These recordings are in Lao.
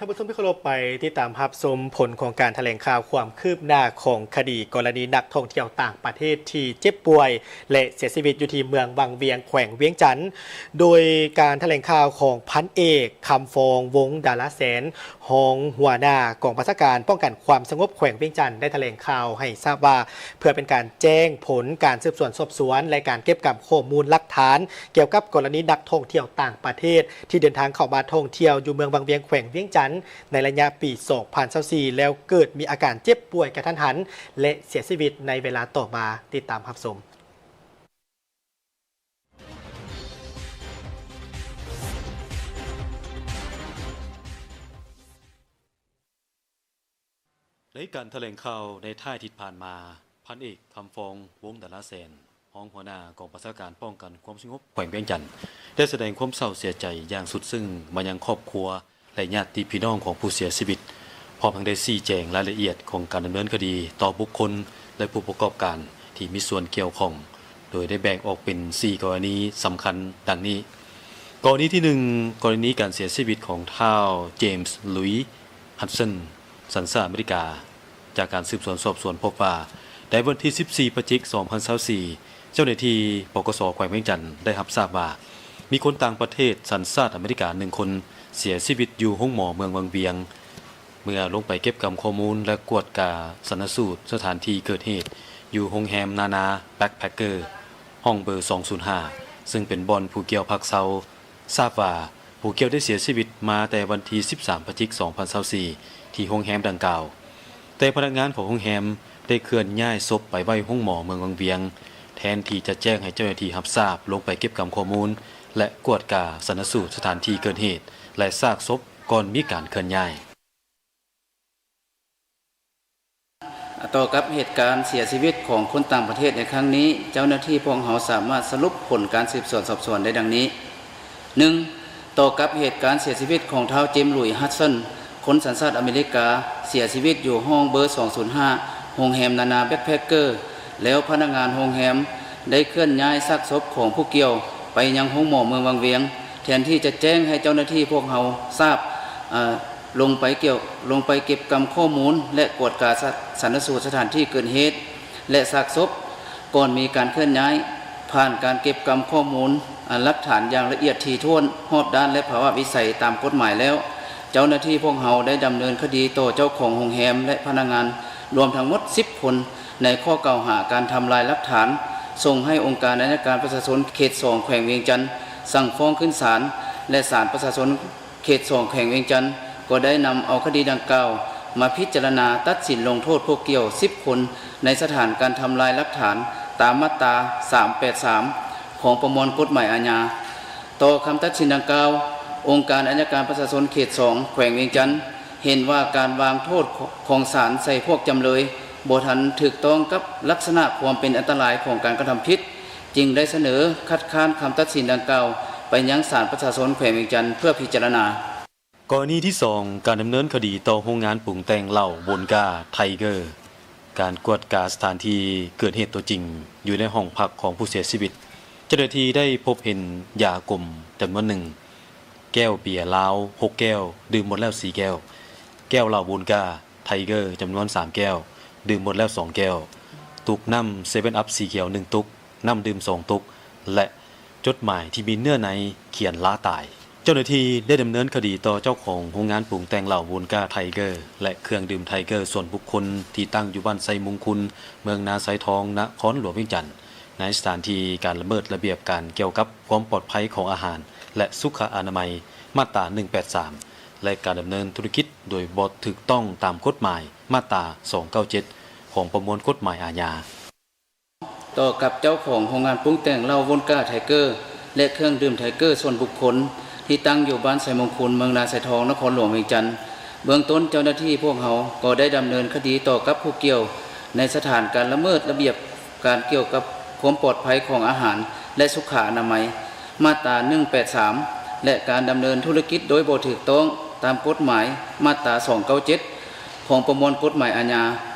ທ່ານຜູ້ຊົມທີ່ເຄົາລົບ, ໄປຕິດຕາມຮັບຊົມຜົນຂອງການຖະແຫຼງຂ່າວຄວາມຄືບໜ້າຂອງຄະດີກໍລະນີນັກທ່ອງທ່ຽວຕ່າງປະເທດທີ່ເຈັບປ່ວຍ ແລະ ເສຍຊີວິດຢູ່ທີ່ເມືອງວັງວຽງ ແຂວງວຽງຈັນ, ໂດຍການຖະແຫຼງຂ່າວຂອງພັນເອກ ຄຳຟອງ ວົງດາລາແສນ ຮອງຫົວໜ້າກອງບັນຊາການປ້ອງກັນຄວາມສະຫງົບແຂວງວຽງຈັນ ໄດ້ຖະແຫຼງຂ່າວໃຫ້ຊາບວ່າ ເພື່ອເປັນການແຈ້ງຜົນການສືບສວນສອບສວນ ແລະ ການເກັບກຳຂໍ້ມູນຫຼັກຖານ ກ່ຽວກັບກໍລະນີນັກທ່ອງທ່ຽວຕ່າງປະເທດ ທີ່ເດີນທາງເຂົ້າມາທ່ອງທ່ຽວຢູ່ເມືອງວັງວຽງ ແຂວງວຽງຈັນ ໃນໄລຍະປີສອງພັນຊາວສີ່ ແລ້ວເກີດມີອາການເຈັບປ່ວຍກະທັນຫັນ ແລະ ເສຍຊີວິດໃນເວລາຕໍ່ມາ. ຕິດຕາມຮັບຊົມ. ໃນການຖະແຫຼງຂ່າວໃນທ້າຍທິດຜ່ານມາ, ພັນເອກ ຄຳຟອງ ວົງດາລາແສນ ຮອງຫົວໜ້າກອງບັນຊາການປ້ອງກັນຄວາມສະຫງົບແຂວງວຽງຈັນ ໄດ້ສະແດງຄວາມເສົ້າເສຍໃຈຢ່າງສຸດຊຶ້ງມາຍັງຄອບຄົວ ແລະ ຍາດຕິພີ່ນ້ອງຂອງຜູ້ເສຍຊີວິດ, ພ້ອມທັງໄດ້ຊີ້ແຈງລາຍລະອຽດຂອງການດຳເນີນຄະດີຕໍ່ບຸກຄົນ ແລະ ຜູ້ປະກອບການທີ່ມີສ່ວນກ່ຽວຂ້ອງ, ໂດຍໄດ້ແບ່ງອອກເປັນສີ່ກໍລະນີສຳຄັນດັ່ງນີ້. ກໍລະນີທີໜຶ່ງ, ກໍລະນີການເສຍຊີວິດຂອງທ້າວ ເຈມສ໌ ລຸຍ ຮັດສັນ ສັນຊາດອາເມລິກາ. ຈາກການສືບສວນສອບສວນພົບວ່າ ໃນວັນທີສິບສີ່ ພະຈິກ ສອງພັນຊາວສີ່ ເຈົ້າໜ້າທີ່ ປກສ ແຂວງວຽງຈັນ ໄດ້ຮັບຊາບວ່າ ມີຄົນຕ່າງປະເທດສັນຊາດອາເມລິກາໜຶ່ງຄົນ ເສຍຊີວິດຢູ່ໂຮງໝໍເມືອງວັງວຽງ. ເມື່ອລົງໄປເກັບກຳຂໍ້ມູນ ແລະ ກວດກາຊັນນະສູດສະຖານທີ່ເກີດເຫດ ຢູ່ໂຮງແຮມນານາ ແບັກແພັກເກີ ຫ້ອງເບີ ສອງສູນຫ້າ ເຊິ່ງເປັນບ່ອນຜູ້ກ່ຽວພັກເຊົາ, ຊາບວ່າຜູ້ກ່ຽວໄດ້ເສຍຊີວິດມາແຕ່ວັນທີສິບສາມ ພະຈິກ ສອງພັນຊາວສີ່ ທີ່ໂຮງແຮມດັ່ງກ່າວ, ແຕ່ພະນັກງານຂອງໂຮງແຮມໄດ້ເຄື່ອນຍ້າຍສົບໄປໄວ້ໂຮງໝໍເມືອງວັງວຽງ ແທນທີ່ຈະແຈ້ງໃຫ້ເຈົ້າໜ້າທີ່ຮັບຊາບ ລົງໄປເກັບກຳຂໍ້ມູນ ແລະ ກວດກາຊັນນະສູດສະຖານທີ່ເກີດເຫດ ແລະ ຊາກສົບ ກ່ອນມີການເຄື່ອນຍ້າຍ. ຕໍ່ກັບເຫດການເສຍຊີວິດຂອງຄົນຕ່າງປະເທດໃນຄັ້ງນີ້, ເຈົ້າໜ້າທີ່ພວກເຮົາສາມາດສະຫຼຸບຜົນການສືບສວນສອບສວນໄດ້ດັ່ງນີ້. ໜຶ່ງ, ຕໍ່ກັບເຫດການເສຍຊີວິດຂອງທ້າວ ເຈມສ໌ ລຸຍ ຮັດສັນ ຄົນສັນຊາດອາເມລິກາ ເສຍຊີວິດຢູ່ຫ້ອງເບີ ສອງສູນຫ້າ ໂຮງແຮມນານາ ແບັກແພັກເກີ ແລ້ວພະນັກງານໂຮງແຮມໄດ້ເຄື່ອນຍ້າຍຊາກສົບຂອງຜູ້ກ່ຽວໄປຍັງໂຮງໝໍເມືອງວັງວຽງ ແທນທີ່ຈະແຈ້ງໃຫ້ເຈົ້າໜ້າທີ່ພວກເຮົາຊາບ, ລົງໄປກ່ຽວ, ລົງໄປເກັບກຳຂໍ້ມູນ ແລະ ກວດກາສະ, ຊັນນະສູດສະຖານທີ່ເກີດເຫດ ແລະ ຊາກສົບ ກ່ອນມີການເຄື່ອນຍ້າຍ. ຜ່ານການເກັບກຳຂໍ້ມູນ, ອາ, ຫຼັກຖານຢ່າງລະອຽດຖີ່ຖ້ວນ, ຮອບດ້ານ ແລະ ພາວະວິໄສຕາມກົດໝາຍແລ້ວ, ເຈົ້າໜ້າທີ່ພວກເຮົາໄດ້ດຳເນີນຄະດີຕໍ່ເຈົ້າຂອງໂຮງແຮມ ແລະ ພະນັກງານ ລວມທັງໝົດສິບຄົນ ໃນຂໍ້ກ່າວຫາການທຳລາຍຫຼັກຖານ, ສົ່ງໃຫ້ອົງການໄອຍະການປະຊາຊົນເຂດສອງ ແຂວງວຽງຈັນ ສັ່ງຟ້ອງຂຶ້ນສານ ແລະ ສານປະຊາຊົນ ເຂດສອງ ແຂວງວຽງຈັນ ກໍໄດ້ນຳເອົາຄະດີດັ່ງກ່າວມາພິຈາລະນາຕັດສິນລົງໂທດຜູ້ກ່ຽວສິບຄົນ ໃນສະຖານການທຳລາຍຫຼັກຖານ ຕາມມາດຕາສາມແປດສາມ ຂອງປະມວນກົດໝາຍອາຍາ. ຕໍ່ຄຳຕັດສິນດັ່ງກ່າວ, ອົງການໄອຍະການປະຊາຊົນເຂດສອງ ແຂວງວຽງຈັນ ເຫັນວ່າການວາງໂທດຂອງສານໃສ່ພວກຈຳເລີຍບໍ່ທັນຖືກຕ້ອງກັບລັກສະນະຄວາມເປັນອັນຕະລາຍຂອງການກະທຳຜິດ, ຈຶ່ງໄດ້ສະເໜີຄັດຄ້ານຄຳຕັດສິນດັ່ງກ່າວໄປຍັງສານປະຊາຊົນແຂວງວຽງຈັນເພື່ອພິຈາລະນາ. ກໍລະນີທີສອງ, ການດຳເນີນຄະດີຕໍ່ໂຮງງານປຸງແຕ່ງເຫຼົ້າ ໂວນກາ ໄທເກີ. ການກວດກາສະຖານທີ່ເກີດເຫດຕົວຈິງ ຢູ່ໃນຫ້ອງພັກຂອງຜູ້ເສຍຊີວິດ, ເຈົ້າໜ້າທີ່ໄດ້ພົບເຫັນຢາກົມຈຳນວນໜຶ່ງ, ແກ້ວເບຍລາວຫົກແກ້ວ, ດື່ມໝົດແລ້ວສີ່ແກ້ວ, ແກ້ວເຫຼົ້າໂວນກາ ໄທເກີ ຈຳນວນສາມແກ້ວ, ດື່ມໝົດແລ້ວສອງແກ້ວ, ຕຸກນ້ຳເຊເວັນອັບສີຂຽວໜຶ່ງຕຸກ, ນ້ຳດື່ມສອງຕຸກ ແລະ ຈົດໝາຍທີ່ມີເນື້ອໃນຂຽນລາຕາຍ. ເຈົ້າໜ້າທີ່ໄດ້ດຳເນີນຄະດີຕໍ່ເຈົ້າຂອງໂຮງງານປຸງແຕ່ງເຫຼົ້າ ໂວນກາ ໄທເກີ ແລະ ເຄື່ອງດື່ມໄທເກີ ສ່ວນບຸກຄົນທີ່ຕັ້ງຢູ່ບ້ານໄຊມຸງຄຸນ, ເມືອງນາຊາຍທອງ, ນະຄອນຫຼວງວຽງຈັນ ໃນສະຖານທີ່ການລະເມີດລະບຽບການກ່ຽວກັບຄວາມປອດໄພຂອງອາຫານ ແລະ ສຸຂະອະນາໄມ ມາດຕາໜຶ່ງແປດສາມ ແລະ ການດຳເນີນທຸລະກິດໂດຍບໍ່ຖືກຕ້ອງຕາມກົດໝາຍ ມາດຕາສອງເກົ້າເຈັດ ຂອງປະມວນກົດໝາຍອາຍາ. ຕໍ່ກັບເຈົ້າຂອງໂຮງງານປຸງແຕ່ງເຫຼົ້າ ໂວນກາ ໄທເກີ ແລະ ເຄື່ອງດື່ມໄທເກີ ສ່ວນບຸກຄົນ ທີ່ຕັ້ງຢູ່ບ້ານໄຊມຸງຄຸນ, ເມືອງນາຊາຍທອງ, ນະຄອນຫຼວງວຽງຈັນ, ເບື້ອງຕົ້ນເຈົ້າໜ້າທີ່ພວກເຮົາກໍໄດ້ດຳເນີນຄະດີຕໍ່ກັບຜູ້ກ່ຽວ ໃນສະຖານການລະເມີດລະບຽບການກ່ຽວກັບຄວາມປອດໄພຂອງອາຫານ ແລະ ສຸຂະອະນາໄມ ມາດຕາໜຶ່ງແປດສາມ ແລະ ການດຳເນີນທຸລະກິດໂດຍບໍ່ຖືກຕ້ອງຕາມກົດໝາຍ ມາດຕາສອງເກົ້າເຈັດ ຂອງປະມວນກົດໝາຍອາຍາ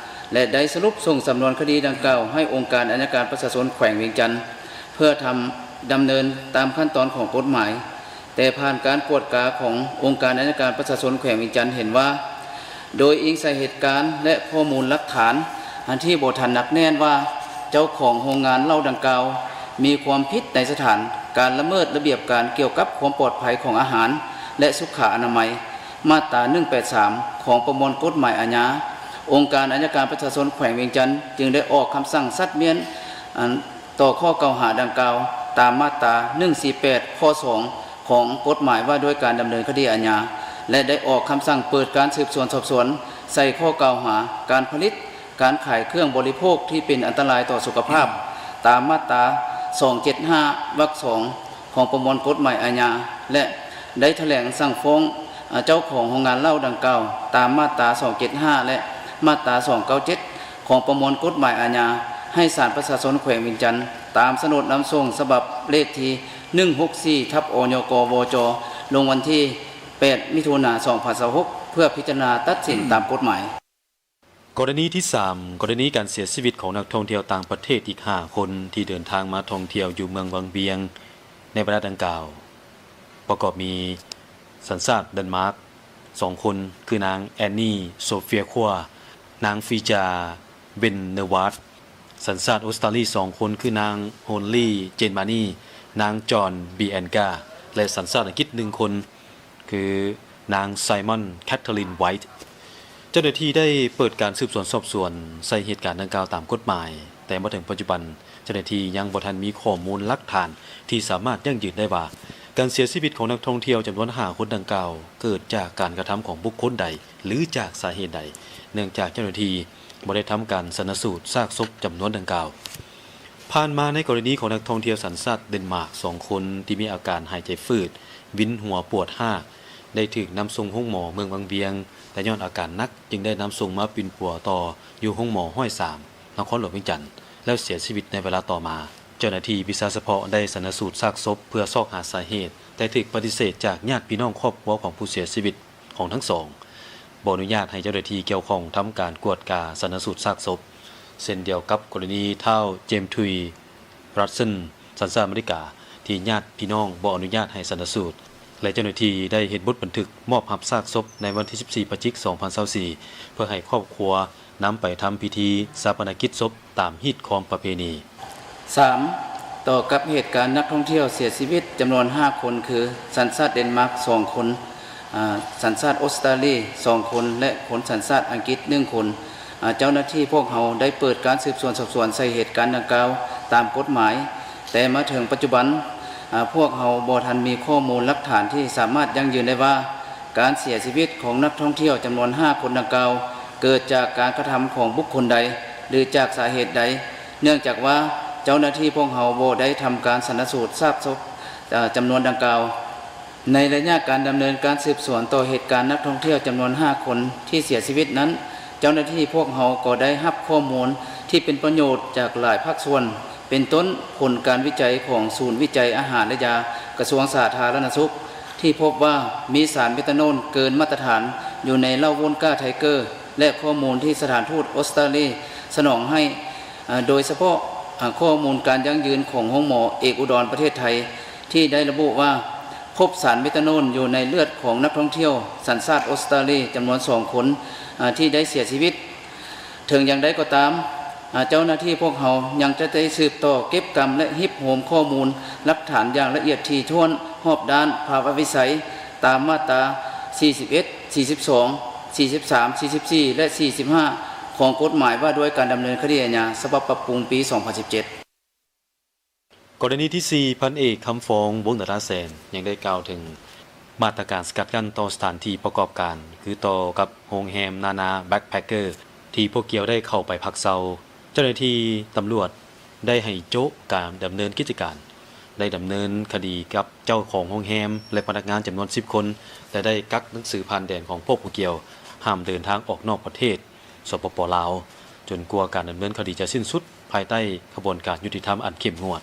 ແລະ ໄດ້ສະຫຼຸບສົ່ງສຳນວນຄະດີດັ່ງກ່າວໃຫ້ອົງການໄອຍະການປະຊາຊົນແຂວງວຽງຈັນ ເພື່ອທຳດຳເນີນຕາມຂັ້ນຕອນຂອງກົດໝາຍ. ແຕ່ຜ່ານການກວດກາຂອງອົງການອັຍການປະຊາຊົນແຂວງວຽງຈັນເຫັນວ່າ ໂດຍອີງໃສ່ເຫດການ ແລະ ຂໍ້ມູນຫຼັກຖານອັນທີ່ບໍ່ທັນໜັກແໜ້ນວ່າ ເຈົ້າຂອງໂຮງງານເຫຼົ້າດັ່ງກ່າວ ມີຄວາມຜິດໃນສະຖານການລະເມີດລະບຽບການກ່ຽວກັບຄວາມປອດໄພຂອງອາຫານ ແລະ ສຸຂະອະນາໄມ ມາດຕາໜຶ່ງແປດສາມ ຂອງປະມວນກົດໝາຍອາຍາ. ອົງການອັຍການປະຊາຊົນແຂວງວຽງຈັນຈຶ່ງໄດ້ອອກຄຳສັ່ງຊັດມ້ຽນ ອັນ ຕໍ່ຂໍ້ກ່າວຫາດັ່ງກ່າວ ຕາມມາດຕາໜຶ່ງສີ່ແປດ ຂໍ້ສອງ ຂອງກົດໝາຍວ່າດ້ວຍການດຳເນີນຄະດີອາຍາ ແລະ ໄດ້ອອກຄຳສັ່ງເປີດການສືບສວນສອບສວນໃສ່ຂໍ້ກ່າວຫາ ການຜະລິດ, ການຂາຍເຄື່ອງບໍລິໂພກທີ່ເປັນອັນຕະລາຍຕໍ່ສຸຂະພາບ ຕາມມາດຕາສອງເຈັດຫ້າ ວັກສອງ ຂອງປະມວນກົດໝາຍອາຍາ ແລະ ໄດ້ຖະແຫຼງສັ່ງຟ້ອງ ເຈົ້າຂອງໂຮງງານເຫຼົ້າດັ່ງກ່າວ ຕາມມາດຕາສອງເຈັດຫ້າ ແລະ ມາດຕາສອງເກົ້າເຈັດ ຂອງປະມວນກົດໝາຍອາຍາ ໃຫ້ສານປະຊາຊົນແຂວງວຽງຈັນ ຕາມສະໜົດນຳສົ່ງສະບັບເລກທີໜຶ່ງຫົກສີ່ ທັບ ອຍກ ວຈ ລົງວັນທີແປດ ມິຖຸນາ ສອງພັນຊາວຫົກ ເພື່ອພິຈາລະນາຕັດສິນຕາມກົດໝາຍ. ກໍລະນີທີສາມ ກໍລະນີການເສຍຊີວິດຂອງນັກທ່ອງທ່ຽວຕ່າງປະເທດອີກຫ້າຄົນ ທີ່ເດີນທາງມາທ່ອງທ່ຽວຢູ່ເມືອງວັງວຽງໃນເວລາດັ່ງກ່າວ ປະກອບມີສັນຊາດເດນມາກສອງຄົນ ຄືນາງແອນນີ ໂຊເຟຍ ຄົວ, ນາງຟີຈາ ເວັນເນີວາດ, ສັນຊາດອົດສະຕາລີສອງຄົນ ຄືນາງໂຮນລີ ເຈນມານີ, ນາງຈອນ ບີແອນກາ ແລະ ສັນຊາດອັງກິດໜຶ່ງຄົນ ຄືນາງໄຊມອນ ແຄທເທີລິນ ໄວ. ເຈົ້າໜ້າທີ່ໄດ້ເປີດການສືບສວນສອບສວນໃສ່ເຫດການດັ່ງກ່າວຕາມກົດໝາຍ, ແຕ່ມາເຖິງປັດຈຸບັນ ເຈົ້າໜ້າທີ່ຍັງບໍ່ທັນມີຂໍ້ມູນຫຼັກຖານທີ່ສາມາດຢັ້ງຢືນໄດ້ວ່າ ການເສຍຊີວິດຂອງນັກທ່ອງທ່ຽວຈຳນວນຫ້າຄົນດັ່ງກ່າວ ເກີດຈາກການກະທຳຂອງບຸກຄົນໃດ ຫຼື ຈາກສາເຫດໃດ, ເນື່ອງຈາກເຈົ້າໜ້າທີ່ບໍ່ໄດ້ທຳການຊັນນະສູດຊາກສົບຈຳນວນດັ່ງກ່າວ. ຜ່ານມາໃນກໍລະນີຂອງນັກທ່ອງທ່ຽວສັນຊາດເດນມາກສອງຄົນທີ່ມີອາການຫາຍໃຈຝືດ, ວິນຫົວ, ປວດຮາກ ໄດ້ຖືກນຳສົ່ງໂຮງໝໍເມືອງວັງວຽງ, ແຕ່ຍ້ອນອາການໜັກຈຶ່ງໄດ້ນຳສົ່ງມາປິ່ນປົວຕໍ່ຢູ່ໂຮງໝໍຮ້ອຍສາມ ນະຄອນຫຼວງວຽງຈັນ ແລ້ວເສຍຊີວິດໃນເວລາຕໍ່ມາ. ເຈົ້າໜ້າທີ່ວິຊາສະເພາະໄດ້ຊັນນະສູດຊາກສົບເພື່ອຊອກຫາສາເຫດ, ແຕ່ຖືກປະຕິເສດຈາກຍາດພີ່ນ້ອງຄອບຄົວຂອງຜູ້ເສຍຊີວິດ ຂອງທັງສອງ ບໍ່ອະນຸຍາດໃຫ້ເຈົ້າໜ້າທີ່ກ່ຽວຂ້ອງທຳການກວດກາຊັນນະສູດຊາກສົບ, ເຊັ່ນດຽວກັບກໍລະນີທ້າວ ເຈມ ທຸຍ ຣັດເຊິນ ສັນຊາດອາເມລິກາ ທີ່ຍາດພີ່ນ້ອງບໍ່ອະນຸຍາດໃຫ້ຊັນນະສູດ ແລະ ເຈົ້າໜ້າທີ່ໄດ້ເຮັດບົດບັນທຶກມອບຮັບຊາກສົບໃນວັນທີສິບສີ່ ພະຈິກ ສອງພັນຊາວສີ່ ເພື່ອໃຫ້ຄອບຄົວນຳໄປທຳພິທີຊາປະນະກິດສົບ ຕາມຮີດຄອງປະເພນີ. ສາມ ຕໍ່ກັບເຫດການນັກທ່ອງທ່ຽວເສຍຊີວິດຈຳນວນຫ້າຄົນ ຄື ສັນຊາດເດນມາກສອງຄົນ, ອາ, ສັນຊາດອົດສະຕາລີສອງຄົນ ແລະ ຄົນສັນຊາດອັງກິດໜຶ່ງຄົນ, ອາ, ເຈົ້າໜ້າທີ່ພວກເຮົາໄດ້ເປີດການສືບສວນສອບສວນໃສ່ເຫດການດັ່ງກ່າວຕາມກົດໝາຍ, ແຕ່ມາເຖິງປັດຈຸບັນ, ອາ, ພວກເຮົາບໍ່ທັນມີຂໍ້ມູນຫຼັກຖານທີ່ສາມາດຢັ້ງຢືນໄດ້ວ່າ ການເສຍຊີວິດຂອງນັກທ່ອງທ່ຽວຈຳນວນຫ້າຄົນດັ່ງກ່າວ ເກີດຈາກການກະທຳຂອງບຸກຄົນໃດ ຫຼື ຈາກສາເຫດໃດ, ເນື່ອງຈາກວ່າເຈົ້າໜ້າທີ່ພວກເຮົາບໍ່ໄດ້ທຳການຊັນນະສູດຊາກສົບ, ເອີ, ຈຳນວນດັ່ງກ່າວ. ໃນໄລຍະການດຳເນີນການສືບສວນຕໍ່ເຫດການນັກທ່ອງທ່ຽວຈຳນວນຫ້າຄົນທີ່ເສຍຊີວິດນັ້ນ, ເຈົ້າໜ້າທີ່ພວກເຮົາກໍໄດ້ຮັບຂໍ້ມູນທີ່ເປັນປະໂຫຍດຈາກຫຼາຍພາກສ່ວນ, ເປັນຕົ້ນຜົນການວິໄຈຂອງສູນວິໄຈອາຫານ ແລະ ຢາ ກະຊວງສາທາລະນະສຸກ ທີ່ພົບວ່າມີສານເມຕາໂນນເກີນມາດຕະຖານຢູ່ໃນເຫຼົ້າໂວນກາໄທເກີ ແລະ ຂໍ້ມູນທີ່ສະຖານທູດອົດສະຕາລີສະໜອງໃຫ້, ໂດຍສະເພາະຂໍ້ມູນການຢັ້ງຢືນຂອງໂຮງໝໍເອກອຸດອນປະເທດໄທ ທີ່ໄດ້ລະບຸວ່າ ພົບສານເມຕາໂນນຢູ່ໃນເລືອດຂອງນັກທ່ອງທ່ຽວສັນຊາດອົດສະຕາລີຈຳນວນສອງຄົນ ທີ່ໄດ້ເສຍຊີວິດ. ເຖິງຢ່າງໃດກໍຕາມ, ເຈົ້າໜ້າທີ່ພວກເຮົາຍັງຈະໄດ້ສືບຕໍ່ເກັບກຳ ແລະ ຮິບໂຮມຂໍ້ມູນຫຼັກຖານຢ່າງລະອຽດຖີ່ຖ້ວນຮອບດ້ານພາວະວິໄສ ຕາມມາດຕາສີ່ສິບເອັດ, ສີ່ສິບສອງ, ສີ່ສິບສາມ, ສີ່ສິບສີ່ ແລະ ສີ່ສິບຫ້າ ຂອງກົດໝາຍວ່າດ້ວຍການດຳເນີນຄະດີອາຍາ ສະບັບປັບປຸງປີສອງພັນສິບເຈັດ. ກໍລະນີທີສີ່ ພັນເອກ ຄຳຟອງ ວົງນະລາແສນ ຍັງໄດ້ກ່າວເຖິງມາດຕະການສະກັດກັ້ນຕໍ່ສະຖານທີ່ປະກອບການ ຄືຕໍ່ກັບໂຮງແຮມນານາ ແບັກແພັກເກີ ທີ່ພວກກ່ຽວໄດ້ເຂົ້າໄປພັກເຊົາ. ເຈົ້າໜ້າທີ່ຕຳຫຼວດໄດ້ໃຫ້ໂຈະການດຳເນີນກິດຈະການ, ໄດ້ດຳເນີນຄະດີກັບເຈົ້າຂອງໂຮງແຮມ ແລະ ພະນັກງານຈຳນວນສິບຄົນ ແລະ ໄດ້ກັກໜັງສືຜ່ານແດນຂອງພວກຜູ້ກ່ຽວ ຫ້າມເດີນທາງອອກນອກປະເທດ ສປປ ລາວ ຈົນກວ່າການດຳເນີນຄະດີຈະສິ້ນສຸດ ພາຍໃຕ້ຂະບວນການຍຸຕິທຳອັນເຂັ້ມງວດ.